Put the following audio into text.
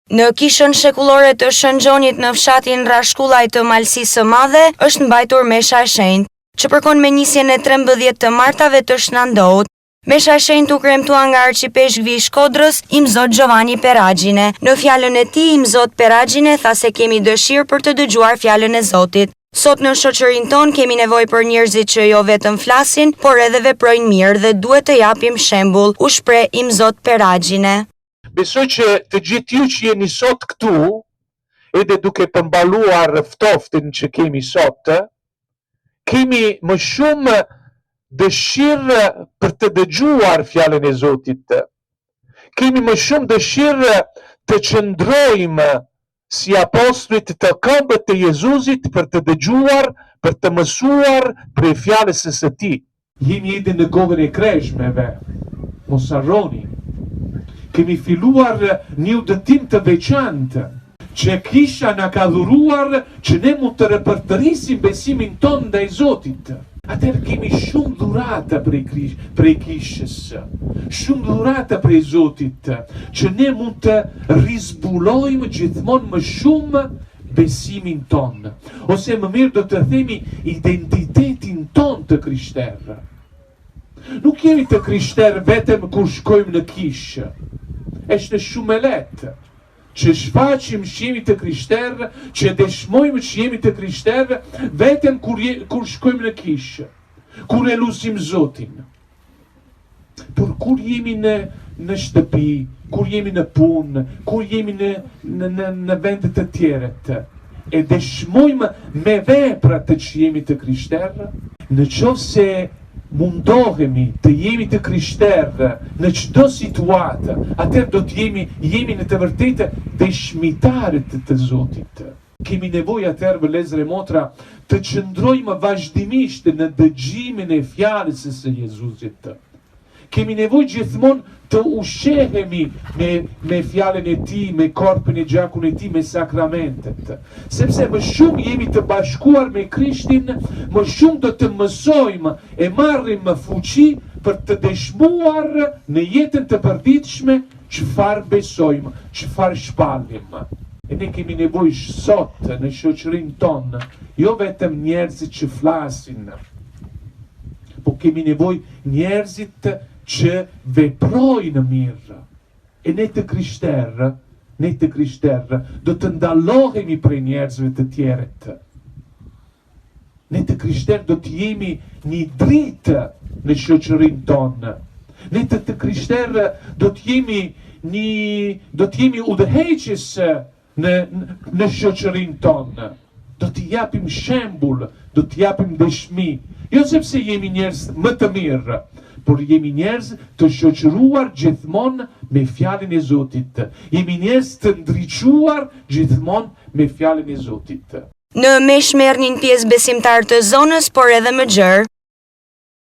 Në kishën shekullore të Shën Gjonit në fshatin Rrashkullaj të Malësisë së Madhe është mbajtur mesha e shenjtë, që përkon me nisjen e 13 të martave të Shna Ndout. Mesha e shenjtë u kremtua nga arqipeshkvi i Shkodrës, Imzot Giovanni Peragine. Në fjalën e tij, Imzot Peragine tha se kemi dëshirë për të dëgjuar fjalën e Zotit. Sot në shoqërinë tonë kemi nevojë për njerëzit që jo vetëm flasin, por edhe veprojnë mirë dhe duhet të japim shembull, u shpreh Imzot Peragine. Besoj që të gjithë ju që jeni sot këtu, edhe duke përballuar ftoftin që kemi sot, kemi më shumë dëshirë për të dëgjuar fjalën e Zotit. Kemi më shumë dëshirë të qëndrojmë si apostujt te këmbët e Jezusit për të dëgjuar, për të mësuar prej fjalës së tij. Jemi edhe në kohën e kreshmeve, mos harroni. Kemi filluar një udhëtim të veçantë që Kisha na ka dhuruar që ne mund të ripërtërisim besimin tonë ndaj Zotit. Atëherë kemi shumë dhurata prej prej Kishës, shumë dhurata prej Zotit, që ne mund të rizbulojmë gjithmonë më shumë besimin tonë, ose më mirë do të themi identitetin tonë të krishterë. Nuk jemi të krishterë vetëm kur shkojmë në kishë. Është shumë e lehtë që shfaqim që jemi të krishterë, që dëshmojmë që jemi të krishterë vetëm kur je, kur shkojmë në kishë, kur e lusim Zotin. Por kur jemi në në shtëpi, kur jemi në punë, kur jemi në në në, në vende të tjeret, e dëshmojmë me vepra të që jemi të krishterë? Në qoftë se mundohemi të jemi të krishterë në çdo situatë, atëherë do të jemi jemi në të vërtetë dëshmitarët të Zotit. Kemi nevojë atëherë vëllezër e motra të qëndrojmë vazhdimisht në dëgjimin e fjalës së Jezusit. Kemi nevojë gjithmonë të ushqehemi me me fjalën e Tij, me korpin e gjakun e Tij, me sakramentet. Sepse më shumë jemi të bashkuar me Krishtin, më shumë do të mësojmë e marrim fuqi për të dëshmuar në jetën të përditshme Çfarë besojmë, çfarë shpallim? E ne kemi nevojë sot në shoqërinë tonë, jo vetëm njerëzit që flasin, po kemi nevojë njerëzit që veprojnë mirë. E ne të krishterë, ne të krishterë, do të dallohemi prej njerëzve të tjerët. Ne të krishterë do të jemi një dritë në shoqërinë tonë. Ne të të krishterë do të jemi një do të jemi udhëheqës në në shoqërinë tonë. Do të japim shembull, do të japim dëshmi, jo sepse jemi njerëz më të mirë, por jemi njerëz të shoqëruar gjithmonë me fjalën e Zotit. Jemi njerëz të ndriçuar gjithmonë me fjalën e Zotit. Në meshë merrnin pjesë besimtarë të zonës, por edhe më gjerë.